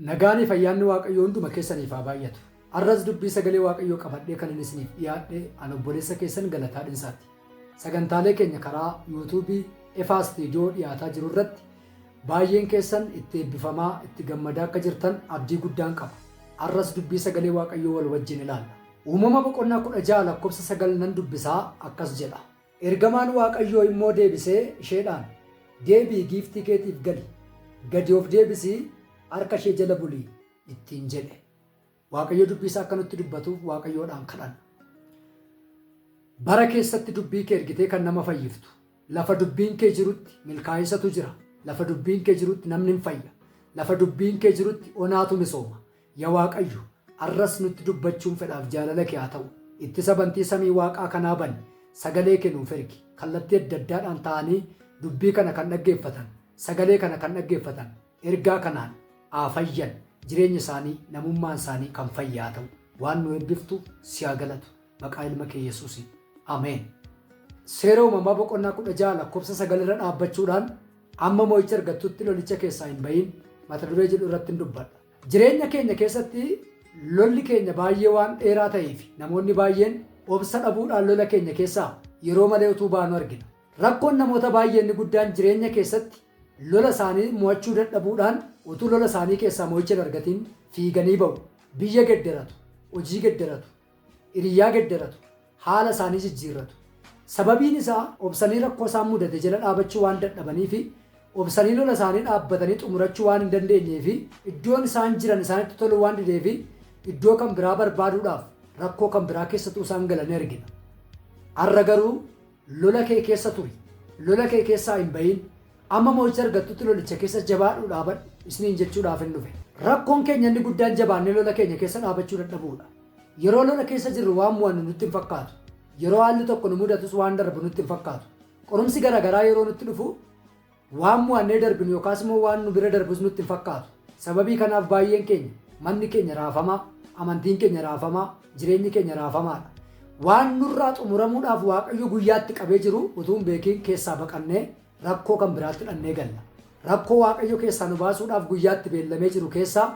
Nagaanii fi ayyaanni Waaqayyoo hunduma keessaniif haa baay'atu. Har'as dubbii sagalee Waaqayyoo qabadhee kanin isiniif dhiyaadhe an obboleessa keessan Galataa Dhinsaati. Sagantaalee keenya karaa Yuutuubii Efaa Istiidiyoo dhiyaataa jiru irratti baay'een keessan itti eebbifamaa, itti gammadaa akka jirtan abdii guddaan qaba. Har'as dubbii sagalee Waaqayyoo wal wajjin ilaalla. Uumama boqonnaa 16 lakkoofsa 9 nan dubbisaa akkas jedha. Ergamaan Waaqayyoo immoo deebisee isheedhaan, Deebi'i giiftii keetiif gali, gadi of deebisii harka ishee jala buli ittiin jedhe. Waaqayyo dubbii isaa akka nutti dubbatuuf Waaqayyoodhaan kadhanna. Bara keessatti dubbii kee ergitee kan nama fayyiftu, lafa dubbiin kee jirutti milkaa'isatu jira, lafa dubbiin kee jirutti namni hin fayya, lafa dubbiin kee jirutti onaatu misooma. Ya Waaqayyo, har'as nutti dubbachuun fedhaaf jaalala kee haa ta'u. Ittisa bantii samii waaqaa kanaa bani, sagalee kee nuuf ergi. Kallattii adda addaadhaan taa'anii dubbii kana kan dhaggeeffatan, sagalee kana kan dhaggeeffatan, ergaa kanaan haa fayyan, jireenya isaanii, namummaan isaanii kan fayye haa ta'u. Waan nu eebbiftuuf si haa galatu. Maqaa ilma kee Yesuusiin. Ameen. Seera Uumamaa boqonnaa 16 lakkoofsa 9 irra dhaabbachuudhaan amma mo'icha argattutti lolicha keessaa hin bahin mata duree jedhu irrattin dubbadha. Jireenya keenya keessatti lolli keenya baay'ee waan dheeraa ta'eef namoonni baay'een obsa dhabuudhaan lola keenya keessaa yeroo malee utuu baanu argina. Rakkoon namoota baay'ee inni guddaan jireenya keessatti lola isaanii mo'achuu dadhabuudhaan utuu lola isaanii keessaa mo'icha hin argatiin fiiganii ba'u. Biyya gedderatu, hojii gedderatu, hiriyyaa gedderatu, haala isaanii jijjiirratu. Sababiin isaa obsanii rakkoo isaan mudate jala dhaabachuu waan dadhabaniifi obsanii lola isaanii dhaabbatanii xumurachuu waan hin dandeenyeefi iddoon isaan jiran isaanitti toluu waan dideefi iddoo kan biraa barbaaduudhaaf rakkoo kan biraa keessa utuu isaan galanii argina. Har'a garuu lola kee keessa turi. Lola kee keessaa hin bahin. Amma mo'icha argattutti lolicha keessa jabaadhuu dhaabadhu isiniin jechuudhaaf hin dhufe. Rakkoon keenya inni guddaan jabaannee lola keenya keessa dhaabachuu dadhabuudha. Yeroo lola keessa jirru waan mo'annu nutti hin fakkaatu. Yeroo haalli tokko nu mudatus waan darbu nutti hin fakkaatu. Qorumsi garaagaraa yeroo nutti dhufu waan mo'annee darbinu yookaas immoo waan nu bira darbus nutti hin fakkaatu. Sababii kanaaf baay'een keenya manni keenya raafamaa, amantiin keenya raafamaa, jireenyi keenya raafamaadha. Waan nurraa xumuramuudhaaf Waaqayyo guyyaatti qabee jiru utuu hin beekiin keessaa baqannee rakkoo kan biraatti dhannee galla. Rakkoo Waaqayyo keessaa nu baasuudhaaf guyyaatti beellamee jiru keessaa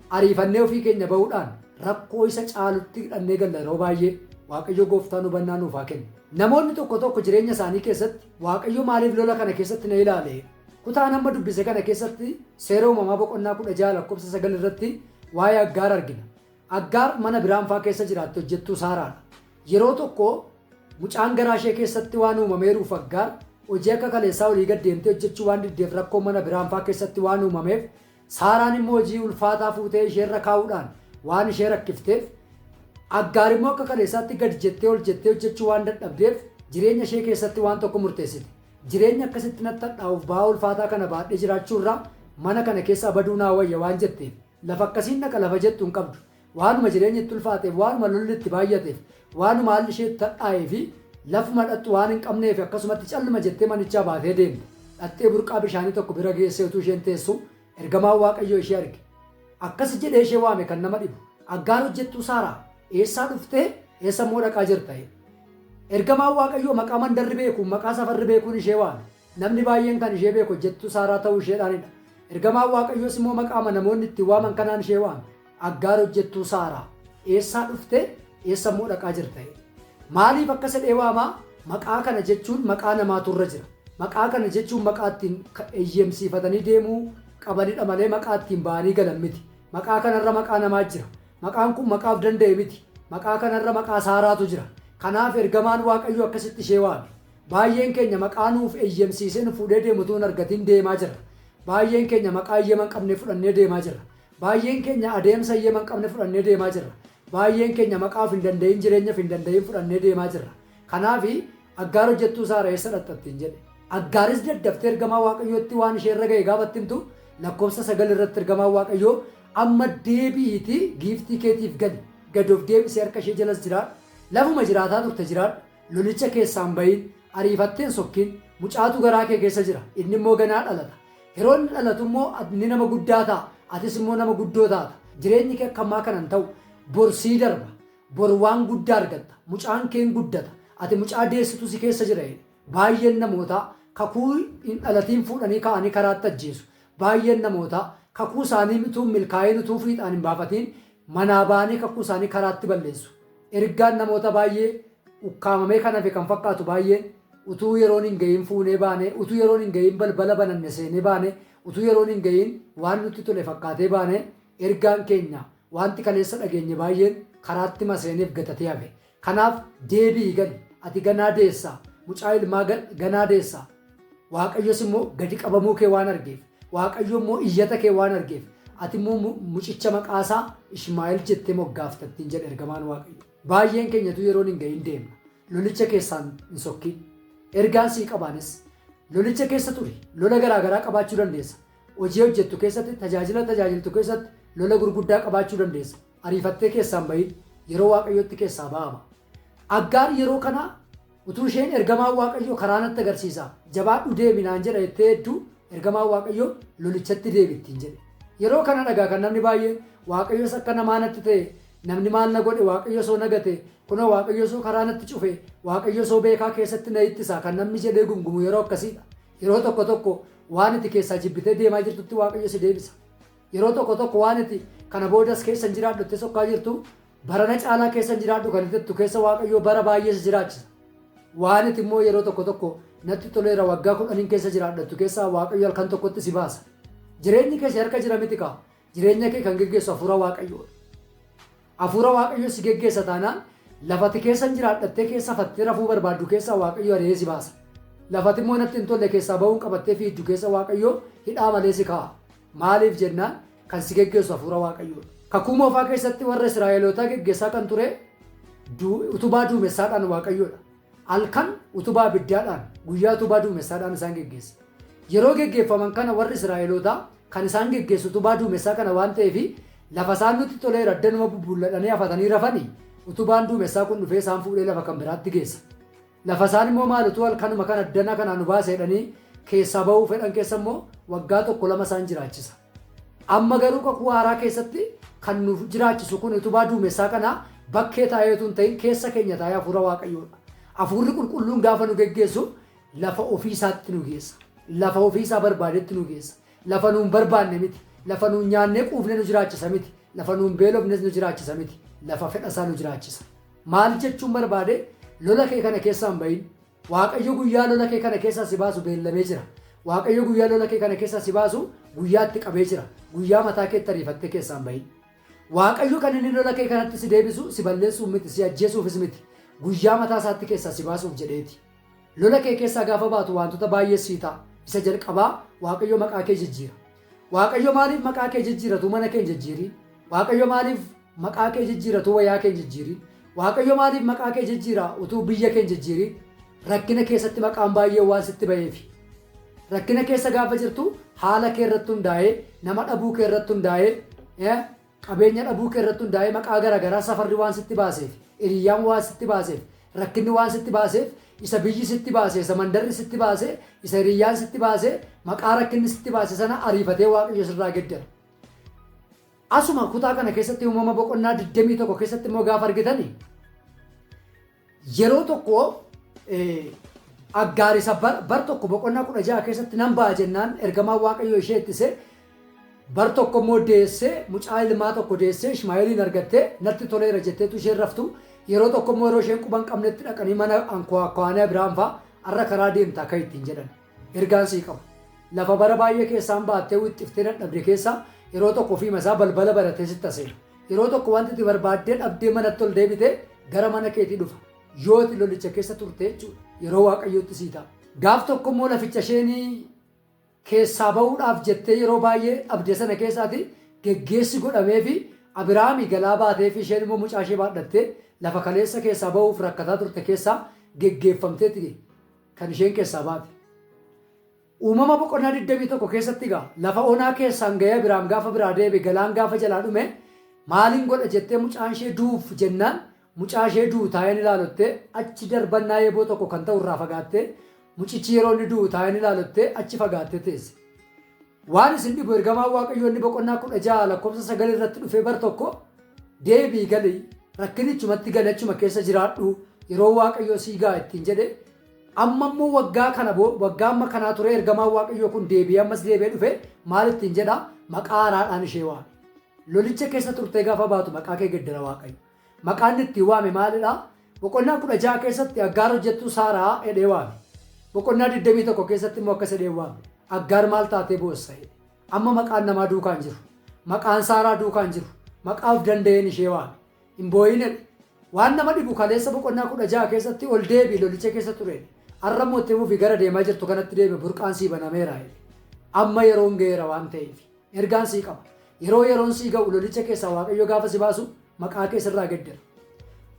ariifannee ofii keenya ba'uudhaan rakkoo isa caalutti hidhannee galla yeroo baay'ee. Waaqayyo gooftaan hubannaa nuuf haa kennu. Namoonni tokko tokko jireenya isaanii keessatti Waaqayyo maaliif lola kana keessatti na ilaale? Kutaan amma dubbise kana keessatti Seera Uumamaa boqonnaa 16 lakkoofsa 9 irratti waa'ee Aggaar argina. Aggaar mana Biraanfaa keessa jiraatti hojjettuu Saaraadha. Yeroo tokko mucaan garaa ishee keessatti waan uumameeruuf Aggaar hojii akka kaleessaa olii gad deemtee hojjechuu waan diddeef rakkoon mana Biraanfaa keessatti waan uumameef Saaraan immoo hojii ulfaataa fuutee isheerra kaa'uudhaan waan ishee rakkifteef, Aggaar immoo akka kaleessaatti gad jettee ol jettee hojjechuu waan dadhabdeef jireenya ishee keessatti waan tokko murteessite. Jireenya akkasitti natti hadhaa'uuf ba'aa ulfaataa kana baadhee jiraachuu irraa mana kana keessaa baduu naa wayya waan jetteef lafa akkasiin dhaqa lafa jettu hin qabdu. Waanuma jireenyi itti ulfaateef, waanuma lolli itti baay'ateef, waanuma haalli ishee itti hadhaa'ee fi lafuma dhaqxu waan hin qabneef akkasumatti calluma jettee manichaa baatee deemte. Dhaqxee burqaa bishaanii tokko bira geessee utuu isheen teessuu ergamaan Waaqayyoo ishee arge. Akkas jedhee ishee waame kan nama dhibu. Aggaar hojjettuu Saaraa, eessaa dhuftee, eessa immoo dhaqaa jirta? jedhe. Ergamaan Waaqayyoo maqaa mandarri beekuun, maqaa safarri beekuun ishee waame. Namni baay'een kan ishee beeku hojjettuu Saaraa ta'uu isheedhaanidha. Ergamaan Waaqayyoos immoo maqaama namoonni ittiin waaman kanaan ishee waame. Aggaar hojjettuu Saaraa, eessaa dhufte, eessa immoo dhaqaa jirta? jedhe. Maaliif akkas jedhee waamaa? Maqaa kana jechuun maqaa namaatu irra jira. Maqaa kana jechuun maqaa ittiin eeyyamsiifatanii deemuu qabanidha malee maqaa ittiin ba'anii galan miti. Maqaa kanarra maqaa namaa jira. Maqaan kun maqaa of danda'e miti. Maqaa kanarra maqaa Saaraatu jira. Kanaaf ergamaan Waaqayyoo akkasitti ishee waame. Baay'een keenya maqaa nuuf eeyyamsiisee nu fuudhee deemu utuu hin argatin deemaa jirra. Baay'een keenya maqaa eeyyama hin qabne fudhannee deemaa jirra. Baay'een keenya adeemsa eeyyama hin qabne fudhannee deemaa jirra. Baay'een keenya maqaa of hin danda'in jireenya of hin danda'in fudhannee deemaa jirra. Kanaaf Aggaar hojjettuu Saara eessa dhaqxa ittiin jedhe. Aggaaris daddaftee ergamaa Waaqayyootti waan ishee irra ga'e gaafa itti himtu lakkoofsa 9 irratti ergamaan Waaqayyoo amma deebi'iitii giiftii keetiif gali gad of deebisii harka ishee jalas jiraadhu lafuma jiraataa turte jiraadhu lolicha keessaa hin ba'iin ariifattee hin sokkiin mucaatu garaa kee keessa jira inni immoo ganaa dhalata Yeroo inni dhalatu immoo inni nama guddaa ta'a, atis immoo nama guddoo taata. Jireenyi kee akka ammaa kana hin ta'u. Bor sii darba. Bor waan guddaa argatta. Mucaan kee hin guddata. Ati mucaa deessitu si keessa jira jedhe. Baay'een namootaa kakuu hin dhalatiin fuudhanii ka'anii karaatti ajjeesu. Baay'een namootaa Kakuu isaanii utuu milkaa'in, utuu fiixaan hin baafatiin manaa ba'anii kakuu isaanii karaatti balleessu. Ergaan namoota baay'ee ukkaamamee kan hafe kan fakkaatu baay'een utuu yeroon hin ga'iin fuunee baane, utuu yeroon hin ga'iin balbala bananne seenee baane, utuu yeroon hin ga'iin waan nutti tole fakkaatee baane, ergaan keenya wanti kaleessa dhageenye baay'een karaatti maseeneef gatatee hafe. Kanaaf deebi'i gali. Ati ganaa deessaa. Mucaa ilmaa ganaa deessaa. Waaqayyos immoo gadi qabamuu kee waan argeef, Waaqayyo immoo iyyata kee waan argeef, ati immoo mucicha maqaasaa Ishmaa'eel jettee moggaafta ittiin jedhe ergamaan Waaqayyo. Baay'een keenyatu yeroon hin ga'iin deemna. Lolicha keessaan hin sokkiin. Ergaan sii qabaanis lolicha keessa turi. Lola garaagaraa qabaachuu dandeessa. Hojii hojjettu keessatti, tajaajila tajaajiltu keessatti lola gurguddaa qabaachuu dandeessa. Ariifattee keessaan bahin, yeroo Waaqayyotti keessaa ba'ama. Aggaar yeroo kana utuu isheen ergamaan Waaqayyoo karaa natti agarsiisa, jabaadhu deemi naan jedha jettee hedduu, ergamaan Waaqayyoo lolichatti deebi ittiin jedhe. Yeroo kana dhagaa kan namni baay'een Waaqayyos akka namaa natti ta'e, namni maal na godhe, Waaqayyo soo na gate, kunoo Waaqayyo soo karaa natti cufe, Waaqayyo soo beekaa keessatti na ittisa kan namni jedhee gungumu yeroo akkasiidha. Yeroo tokko tokko waan itti keessaa jibbitee deemaa jirtutti Waaqayyo si deebisa. Yeroo tokko tokko waan itti kana boodas keessa hin jiraadhu itti sokkaa jirtu, barana caalaa keessa hin jiraadhu kan itti keessa Waaqayyo bara baay'ee si jiraachisa. Waan itti immoo yeroo tokko tokko natti toleera waggaa 10 keessa jiraadhattu keessaa Waaqayyo halkan tokkotti si baasa. Jireenyi keessa harka jira miti kaa. Jireenya kee kan geggeessu hafuura Waaqayyoodha. Hafuura Waaqayyo si geggeessa taanaan lafati keessa hin jiraadhattee keessa fattee rafuu barbaaddu keessaa Waaqayyo ari'ee si baasa. Lafati immoo natti hin tolle keessaa bahuun qabattee fiiddu keessa Waaqayyo hidhaa malee si kaa'a. Maaliif jennaan kan si geggeessu hafuura Waaqayyoodha. Kakuu moofaa keessatti warra Israa'elootaa geggeessaa kan ture utubaa duumessaadhaan Waaqayyoodha. Halkan utubaa abiddaadhaan, guyyaa utubaa duumessaadhaan isaan geggeessa. Yeroo geggeeffaman kana warri Israa'elootaa kan isaan geggeessu utubaa duumessaa kana waan ta'eef lafa isaan nutti toleera addanuma bubbuulladhanii hafatanii rafanii utubaan duumessaa kun dhufee isaan fuudhee lafa kan biraatti geessa. Lafa isaan immoo maal utuu halkanuma kana addana kanaa nu baase jedhanii keessaa bahuu fedhan keessa immoo waggaa tokko lama isaan jiraachisa. Amma garuu kakuu haaraa keessatti kan nu jiraachisu kun utubaa duumessaa kana bakkee taa'ee utuu hin ta'in keessa keenya taa'ee hafuura Waaqayyoodha. Hafuurri qulqulluun gaafa nu geggeessu lafa ofii isaatti nu geessa. Lafa ofii isaa barbaadetti nu geessa. Lafa nuun barbaanne miti. Lafa nuun nyaannee quufne nu jiraachisa miti. Lafa nuun beelofnes nu jiraachisa miti. Lafa fedha isaa nu jiraachisa. Maal jechuun barbaade, lola kee kana keessaa hin bahin. Waaqayyo guyyaa lola kee kana keessaa si baasu beellamee jira. Waaqayyo guyyaa lola kee kana keessaa si baasu guyyaatti qabee jira. Guyyaa mataa keetti ariifattee keessaa hin bahin. Waaqayyo kan inni lola kee kanatti si deebisu si balleessuuf miti, si ajjeesuufis miti. Guyyaa mataa isaatti keessaa si baasuuf jedheeti. Lola kee keessaa gaafa baatu wantoota baay'ee sii ta'a. Isa jalqabaa Waaqayyo maqaa kee jijjiira. Waaqayyo maaliif maqaa kee jijjiiratu mana kee hin jijjiiriin? Waaqayyo maaliif maqaa kee jijjiiratu wayaa kee hin jijjiiriin? Waaqayyo maaliif maqaa kee jijjiira utuu biyya kee hin jijjiiriin? Rakkina keessatti maqaan baay'ee waan sitti ba'eefi. Rakkina keessa gaafa jirtu haala kee irratti hundaa'ee, nama dhabuu kee irratti hundaa'ee, qabeenya dhabuu kee irratti hundaa'ee maqaa garaagaraa safarri waan sitti baaseef, hiriyyaan waan sitti baaseef, rakkinni waan sitti baaseef, isa biyyi sitti baase, isa mandarri sitti baase, isa hiriyyaan sitti baase, maqaa rakkinni sitti baase sana ariifatee Waaqayyo sirraa geddara. Asuma kutaa kana keessatti uumama boqonnaa 21 keessatti immoo gaafa argitani yeroo tokko Aggaar isa bar tokko boqonnaa 16 keessatti nan ba'a jennaan ergamaan Waaqayyoo ishee ittise, bar tokko immoo deessee mucaa ilmaa tokko deessee Ishmaa'eeliin argattee natti toleera jetteetu isheen raftu, yeroo tokko immoo yeroo isheen quban qabnetti dhaqanii mana anko'aanii Abiraam fa'a har'a karaa deemta akka ittiin jedhan. Ergaan sii qabu. Lafa bara baay'ee keessaan baattee wixxiftee dadhabde keessaa yeroo tokko ofiima isaa balbala baratee sitti aseena. Yeroo tokko wanti itti barbaaddee dhabdee manatti ol deebite gara mana keetii dhufa. Yoo ati lolicha keessa turte jechuudha. Yeroo Waaqayyootti sii ta'a. Gaaf tokko immoo laficha isheen keessaa bahuudhaaf jettee yeroo baay'ee dhabde sana keessaati geggeessi godhameefi Abiraami galaa baateefi isheen immoo mucaa ishee baadhattee lafa kaleessa keessaa bahuuf rakkataa turte keessaa geggeeffamteeti kan isheen keessaa baate. Uumama boqonnaa 21 keessatti egaa lafa onaa keessaan ga'ee Abiraam gaafa biraa deebi'e, galaan gaafa jalaa dhume, maaliin godha jettee mucaan ishee du'uuf jennaan mucaa ishee du'u taa'een ilaalottee achi darbannaa eeboo tokko kan ta'u irraa fagaattee mucichi yeroo inni du'u taa'een ilaalottee achi fagaattee teesse. Waan isin dhibu ergamaan Waaqayyoo inni boqonnaa 16 lakkoofsa 9 irratti dhufee bar tokko deebii gali, rakkinichumatti gali, achuma keessa jiraadhu, yeroo Waaqayyoo sii ga'a ittiin jedhe. Amma immoo waggaa kana waggaa amma kanaa ture ergamaan Waaqayyoo kun deebi'ee ammas deebi'ee dhufe maal ittiin jedha? Maqaa haaraadhaan ishee waame. Lolicha keessa turtee gaafa baatu maqaa kee geddara Waaqayyo. Maqaan inni ittiin waame maalidha? Boqonnaa 16 keessatti Aggaar hojjettuu Saaraa jedhee waame. Boqonnaa 21 keessatti immoo akkas jedhee waame. Aggaar maal taatee boossa jedhe. Amma maqaan namaa duukaan jiru. Maqaan Saaraa duukaan jiru. Maqaa of danda'een ishee waame. Hin boo'in jedhe. Waan nama dhibu kaleessa boqonnaa 16 keessatti ol deebi'i lolicha keessa ture jedhe. Har'a immoo itti fufi gara deemaa jirtu kanatti deebi burqaan sii banameera jedhe. Amma yeroon ga'eera waan ta'eef. Ergaan sii qaba. Yeroo yeroon sii ga'u lolicha keessaa Waaqayyo gaafa si baasu maqaa kee sirraa geddara.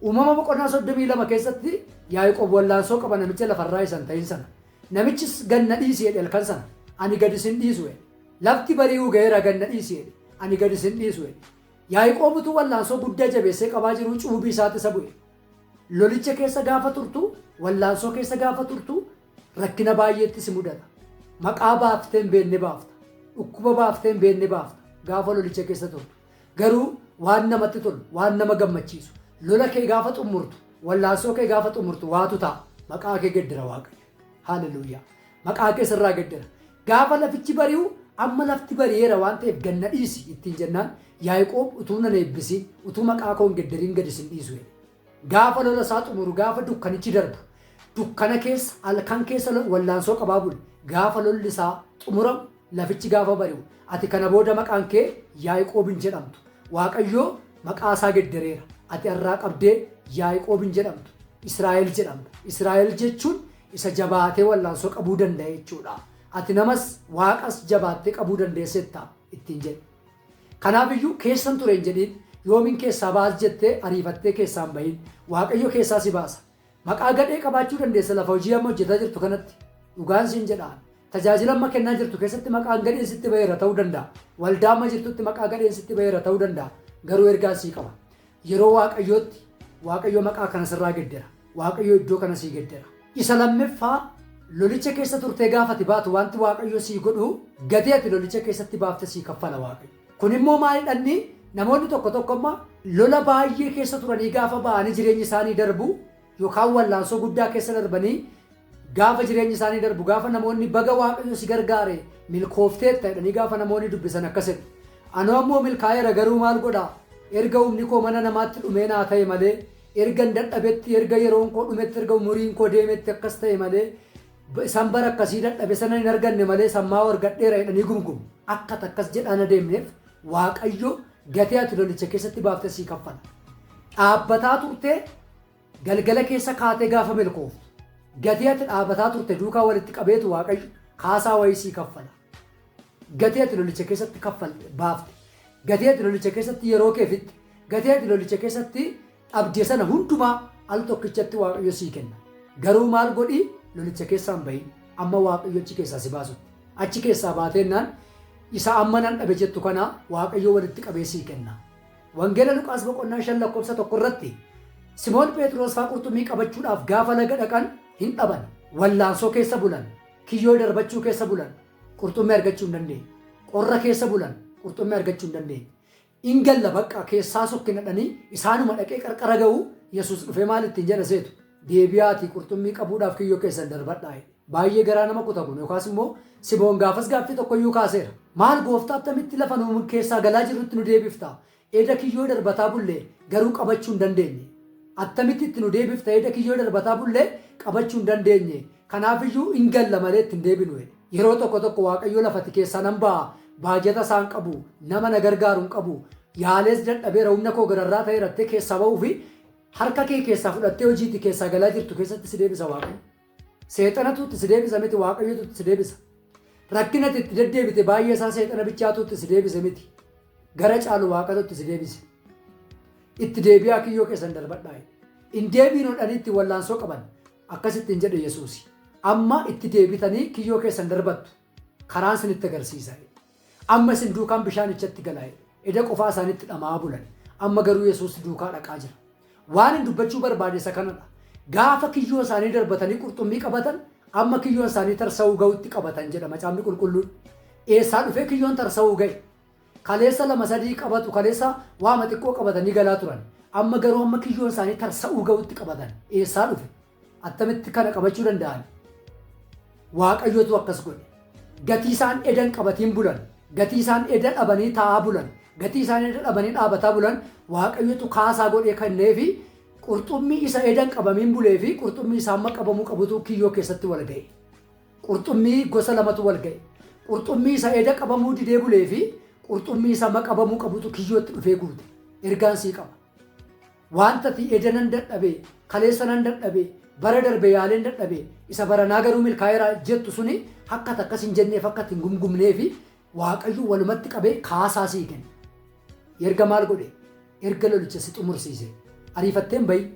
Uumama boqonnaa 32 keessatti Yaaqoob wallaansoo qaba namicha lafarraa isa hin ta'in sana. Namichis gad na dhiisi jedhe halkan sana. Ani gad isin dhiisu jedhe. Lafti bari'uu ga'eera gad na dhiisi jedhe. Ani gad isin dhiisu jedhe. Yaaqoob utuu wallaansoo guddaa jabeessee qabaa jiruu cuubii isaatti isa bu'e. Lolicha keessa gaafa turtu, wallaansoo keessa gaafa turtu rakkina baay'eetti si mudata. Maqaa baaftee hin beekne baafta. Dhukkuba baaftee hin beekne baafta gaafa lolicha keessa turtu. Garuu waan namatti tolu, waan nama gammachiisu, lola kee gaafa xumurtu, wallaansoo kee gaafa xumurtu waatu ta'a. Maqaa kee geddara Waaqayyo. Haaleluyyaa. Maqaa kee sirraa geddara. Gaafa lafichi bari'u amma lafti bari'eera waan ta'eef gad na dhiisi ittiin jennaan Yaaqoob utuu nan eebbisiin utuu maqaa koo hin geddariin gad isin dhiisu jedhe. Gaafa lola isaa xumuru gaafa dukkanichi darbu dukkana keessa halkan keessa wallaansoo qabaa bule gaafa lolli isaa xumuramu lafichi gaafa bari'u ati kana booda maqaan kee Yaaqoob hin jedhamtu. Waaqayyo maqaa isaa geddareera. Ati har'aa qabdee Yaaqoob hin jedhamtu. Israa'el jedhamta. Israa'el jechuun isa jabaatee wallaansoo qabuu danda'e jechuudha. Ati namas waaqas jabaattee qabuu dandeessetta ittiin jedhe. Kanaaf iyyuu keessan ture hin jedhiin, yoomin keessaa ba'as jettee ariifattee keessaa hin bahin. Waaqayyo keessaa si baasa. Maqaa gadhee qabaachuu dandeessa lafa hojii amma hojjetaa jirtu kanatti. Dhugaan siin jedha. Tajaajila amma kennaa jirtu keessatti maqaan gadheen sitti baheera ta'uu danda'a. Waldaa amma jirtutti maqaa gadheen sitti baheera ta'uu danda'a. Garuu ergaan sii qaba. Yeroo Waaqayyootti Waaqayyo maqaa kana sirraa geddera. Waaqayyo iddoo kana sii geddera. Isa lammeffaa lolicha keessa turtee gaafa ati baatu wanti Waaqayyo sii godhu gatii ati lolicha keessatti baafte sii kaffala Waaqayyo. Kun immoo maalidhanni namoonni tokko tokko amma lola baay'ee keessa turanii gaafa ba'anii jireenyi isaanii darbu yookaan wallaansoo guddaa keessa darbanii gaafa jireenyi isaanii darbu gaafa namoonni baga Waaqayyo si gargaare milkoofteetta jedhanii gaafa namoonni dubbisan akkas jedhu. Anoo ammoo milkaa'eera garuu maal godha erga humni koo mana namaatti dhumee naa ta'e malee erga dadhabetti erga yeroon koo dhumetti erga umuriin koo deemetti akkas ta'e malee isaan bara akkasii dadhabe sana hin arganne malee sammaa argadheera jedhanii gumgumu. Akka akkas jedhaan adeemneef Waaqayyo gatii ati lolicha keessatti baafte sii kaffala. Dhaabbataa turtee galgala keessa kaatee gaafa milkooftu gatii ati dhaabataa turte duukaa walitti qabeetu Waaqayyo kaasaa wayii sii kaffala. Gatii ati lolicha keessatti kaffalte baafte gatii ati lolicha keessatti yeroo kee fixxe gatii ati lolicha keessatti dhabde sana hundumaa al tokkichatti Waaqayyo sii kenna. Garuu maal godhii lolicha keessaa hin bahin amma Waaqayyo achi keessaa si baasutti. Achi keessaa baateennaan isa amma nan dhabe jettu kana Waaqayyo walitti qabee sii kenna. Wangeela Luqaas boqonnaa 5 lakkoofsa 1 irratti Simoon Phexros faa qurxummii qabachuudhaaf gaafa laga dhaqan hin dhaban. Wallaansoo keessa bulan. Kiyyoo darbachuu keessa bulan. Qurxummii argachuu hin dandeenye. Qorra keessa bulan. Qurxummii argachuu hin dandeenye. In galla bakka keessaa sokkinadhanii isaanuma dhaqee qarqara ga'u Yesuus dhufee maal ittiin jedha seetu? Deebi'aatii qurxummii qabuudhaaf kiyyoo keessan darbadhaa jedhe. Baay'ee garaa nama kuta kun yookaas immoo Simoon gaafas gaaffii tokkoyyuu kaaseera. Maal gooftaa attamitti lafa nu keessaa galaa jirrutti nu deebifta? Eda kiyyoo darbataa bulle garuu qabachuu hin dandeenye. Attamitti itti nu deebifta eda kiyyoo darbataa bulle qabachuu hin dandeenye. Kanaafiyyuu in galla malee itti hin deebinu jedhe. Yeroo tokko tokko Waaqayyo lafati keessaa nan ba'a baajata isaan qabu nama na gargaaru hin qabu yaalees dadhabeera humna koo gararraa ta'eera jettee keessaa ba'uu fi harka kee keessaa fudhattee hojiitti keessaa galaa jirtu keessatti si deebisa Waaqayyo. Seexanatu itti si deebisa miti Waaqayyotu itti si deebisa. Rakkina itti deddeebite baay'ee isaa seexana bichaatu itti si deebise miti. Gara caalu Waaqatu itti si deebise. Itti deebi'aa kiyyoo keessan darbadhaa. Hin deebiin hodhanii itti wallaansoo qaban akkasittiin jedhe Yesuusi. Amma itti deebitanii kiyyoo keessan darbattu. Karaan isinitti agarsiisa. Amma isin duukaan bishaanichatti galaa. Eda qofaa isaanitti dhama'aa bulan. Amma garuu Yesuus duukaa dhaqaa jira. Waan hin dubbachuu barbaade isa kanadha. Gaafa kiyyoo isaanii darbatanii qurxummii qabatan amma kiyyoon isaanii tarsa'uu ga'utti qabatan jedha macaafni qulqulluun. Eessaa dhufee kiyyoon tarsa'uu ga'e? Kaleessa lama sadii qabatu kaleessa waama xiqqoo qabatanii galaa turan. Amma garuu amma kiyyoon isaanii tarsa'uu ga'utti qabatan. Eessaa dhufe? Attamitti kana qabachuu danda'an? Waaqayyotu akkas godhe. Gatii isaan edan qabatiin bulan, gatii isaan eda dhabanii taa'aa bulan, gatii isaan eda dhabanii dhaabataa bulan Waaqayyotu kaasaa godhee kenneefi qurxummii isa edan qabamiin bulee fi qurxummii isa amma qabamuu qabutu kiyyoo keessatti wal ga'e. Qurxummii gosa lamatu wal ga'e. Qurxummii isa eda qabamuu didee bulee fi qurxummii isa amma qabamuu qabutu kiyyootti dhufee guute. Ergaan sii qaba. Wanta ati eda nan dadhabe, kaleessa nan dadhabe, bara darbe yaaleen dadhabe, isa baranaa garuu milkaa'eera jettu suni akka ati akkas hin jenneef akka ati hin gumgumneefi Waaqayyo walumatti qabee kaasaa sii kenne. Erga maal godhe? Erga lolicha si xumursiise. Ariifattee hin bahin.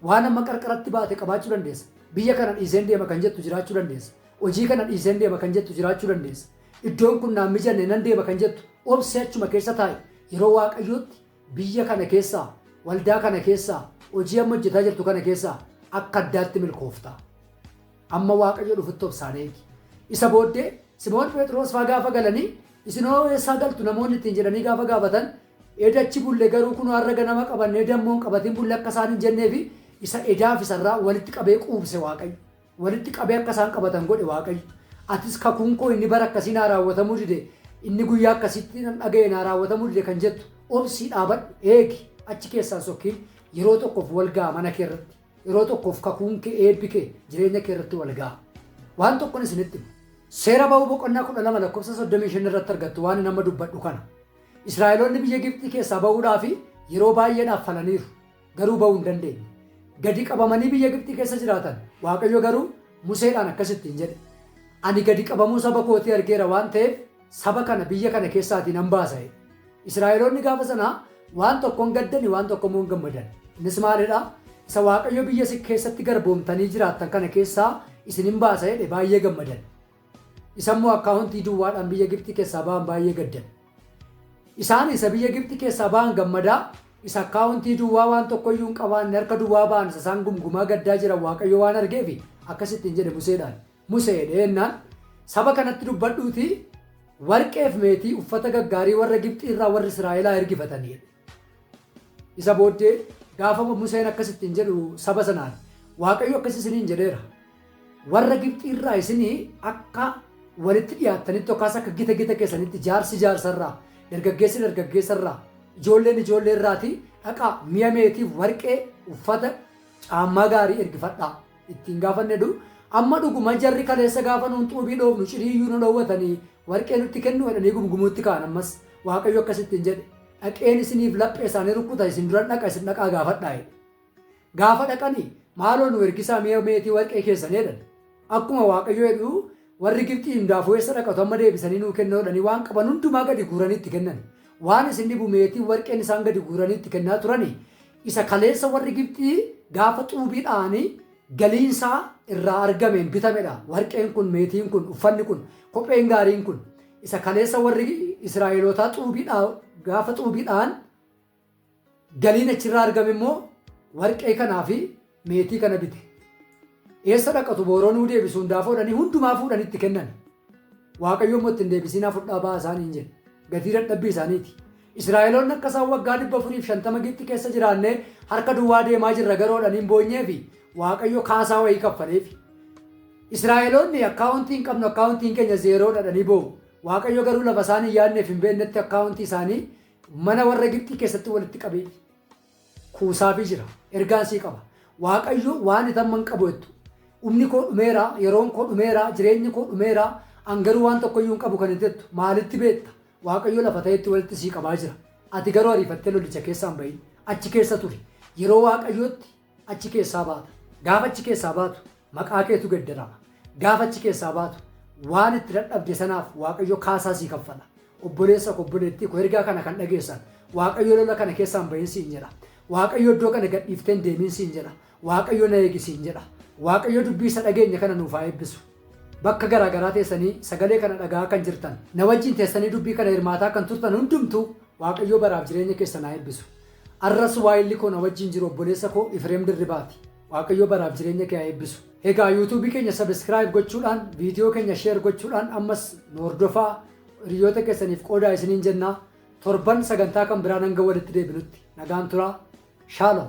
Waan amma qarqaratti baate qabaachuu dandeessa. Biyya kana dhiiseen deema kan jettu jiraachuu dandeessa. Hojii kana dhiiseen deema kan jettu jiraachuu dandeessa. Iddoon kun naan mijanne nan deema kan jettu obsi achuma keessa taa'i. Yeroo Waaqayyootti biyya kana keessaa, waldaa kana keessaa, hojii amma hojjetaa jirtu kana keessaa akka addaatti milkoofta. Amma Waaqayyo dhufutti obsaan eegi. Isa booddee Simoon Phexros faa gaafa galanii isinoo eessaa galtu namoonni ittiin jedhanii gaafa gaafatan eda achi bulle garuu kunoo har'a ganama qabannee dammoo hin qabatin bulle akka isaan hin jenneefi isa edaaf isarraa walitti qabee quubse Waaqayyo. Walitti qabee akka isaan qabatan godhe Waaqayyo. Atis kakuun koo inni bara akkasii naa raawwatamuu dide, inni guyyaa akkasiitti nan dhaga'e naa raawwatamuu dide kan jettu obsii dhaabadhu, eegi, achi keessaan sokkiin yeroo tokkoof wal ga'a mana kee irratti. Yeroo tokkoof kakuun kee, eebbi kee jireenya kee irratti wal ga'a. Waan tokkon isinitti hima. Seera Ba'uu boqonnaa 12 lakkoofsa 35 irratti argattu waan inni amma dubbadhu kana. Israa'eloonni biyya Gibxii keessaa ba'uudhaaf yeroo baay'eedhaaf falaniiru. Garuu ba'uu hin dandeenye. Gadi qabamanii biyya Gibxii keessa jiraatan. Waaqayyo garuu Museedhaan akkas ittiin jedhe. Ani gadi qabamuu saba kootii argeera waan ta'eef saba kana biyya kana keessaatii nan baasa jedhe. Israa'eloonni gaafa sanaa waan tokkoon gaddani waan tokko immoo hin gammadan. Innis maalidha? Isa Waaqayyo biyya isin keessatti garboomtanii jiraattan kana keessaa isin hin baasa jedhe baay'ee gammadan. Isa immoo akkaawuntii duwwaadhaan biyya Gibxii keessaa ba'an baay'ee gaddan. Isaan isa biyya Gibxi keessaa ba'an gammadaa, isa akkaawuntii duwwaa waan tokkoyyuu hin qabaanne harka duwwaa ba'an isa isaan gumgumaa gaddaa jiran Waaqayyo waan argeefi akkas ittiin jedhe Museedhaan. Musee jedhee jennaan saba kanatti dubbadhuutii warqeef meetii uffata gaggaarii warra Gibxii irraa warri Israa'elaa ergifatanii jedhe. Isa booddee gaafa Museen akkas ittiin jedhu saba sanaan Waaqayyo akkas isiniin jedheera. Warra Gibxii irraa isinii akka walitti dhiyaattanitti yookaas akka gita gita keessanitti jaarsi jaarsa irraa, dargaggeessi dargaggeessa irraa, ijoolleen ijoollee irraatii dhaqaa mi'a meetiif warqee uffata caammaa gaarii ergifadhaa. Ittiin gaafa inni jedhu amma dhuguma jarri kaleessa gaafa nuun xuubii dhoofnu cirii iyyuu nu dhowwatanii warqee nutti kennu jedhanii gumgumuutti ka'an ammas Waaqayyo akkas ittiin jedhe dhaqeen isiniif laphee isaanii rukkuta isin duran dhaqa isin dhaqaa gaafadhaa jedhe. Gaafa dhaqanii maaloo nu ergisaa mi'a meetii warqee keessan jedhan. Akkuma Waaqayyo jedhu warri Gibxii hundaafuu eessa dhaqatu amma deebisanii nuu kennuu jedhanii waan qaban hundumaa gadi guuranii itti kennan. Waan isin dhibu meetiin warqeen isaan gadi guuranii itti kennaa turanii isa kaleessa warri Gibxii gaafa xuubii dha'anii galiinsaa irraa argameen bitamedha. Warqeen kun, meetiin kun, uffanni kun, kopheen gaariin kun isa kaleessa warri Israa'elootaa xuubii gaafa xuubii dha'an galiin achirraa argame immoo warqee kanaa fi meetii kana bite. Eessa dhaqatu booroo nuu deebisu hundaa fuudhanii hundumaa fuudhanii itti kennan. Waaqayyo immoo ittiin deebisinaa fudhaa ba'aa isaaniin jedhe. Gatii dadhabbii isaaniiti. Israa'eloonni akka isaan waggaa 450 Gibxi keessa jiraannee harka duwwaa deemaa jirra garoodhaan hin boonyeefi Waaqayyo kaasaa wayii kaffaleefi. Israa'eloonni akkaawuntii hin qabnu akkaawuntiin keenya zeeroodha jedhanii boo'u. Waaqayyo garuu lafa isaan hin yaadneef hin beeknetti akkaawuntii isaanii mana warra Gibxii keessatti walitti qabee kuusaafii jira. Ergaan sii qaba. Waaqayyo waan itti amma hin qabu jettu. Humni koo dhumeera, yeroon koo dhumeera, jireenyi koo dhumeera, an garuu waan tokko iyyuu hin qabu kan hin jettu. Maalitti beekta? Waaqayyo lafa ta'etti walitti sii qabaa jira. Ati garuu ariifattee lolicha keessaa hin bahin. Achi keessa turi. Yeroo Waaqayyootti achi keessaa baata. Gaafa achi keessaa baatu maqaa keetu geddarama. Gaafa achi keessaa baatu waan itti dadhabde sanaaf Waaqayyo kaasaa sii kaffala. Obboleessa koo obboleettii koo ergaa kana kan dhageessan Waaqayyo lola kana keessaa hin bahin siin jedha. Waaqayyo iddoo kana gadhiiftee hin deemin siin jedha. Waaqayyo na eegi siin jedha. Waaqayyo dubbii isa dhageenye kana nuuf haa eebbisu. Bakka garaa garaa teessanii sagalee kana dhaga'aa kan jirtan, na wajjin teessanii dubbii kana hirmaataa kan turtan hundumtuu Waaqayyo baraaf jireenya keessan haa eebbisu. Arras waayilli koo na wajjin jiru obboleessa koo Ifreem Dirribaati. Waaqayyo baraaf jireenya kee haa eebbisu. Egaa YouTube keenya subscribe gochuudhaan, viidiyoo keenya share gochuudhaan ammas nu hordofaa, hiriyoota keessaniif qoodaa isiniin jenna. Torban sagantaa kan biraan hanga walitti deebinutti nagaan turaa. Shalom!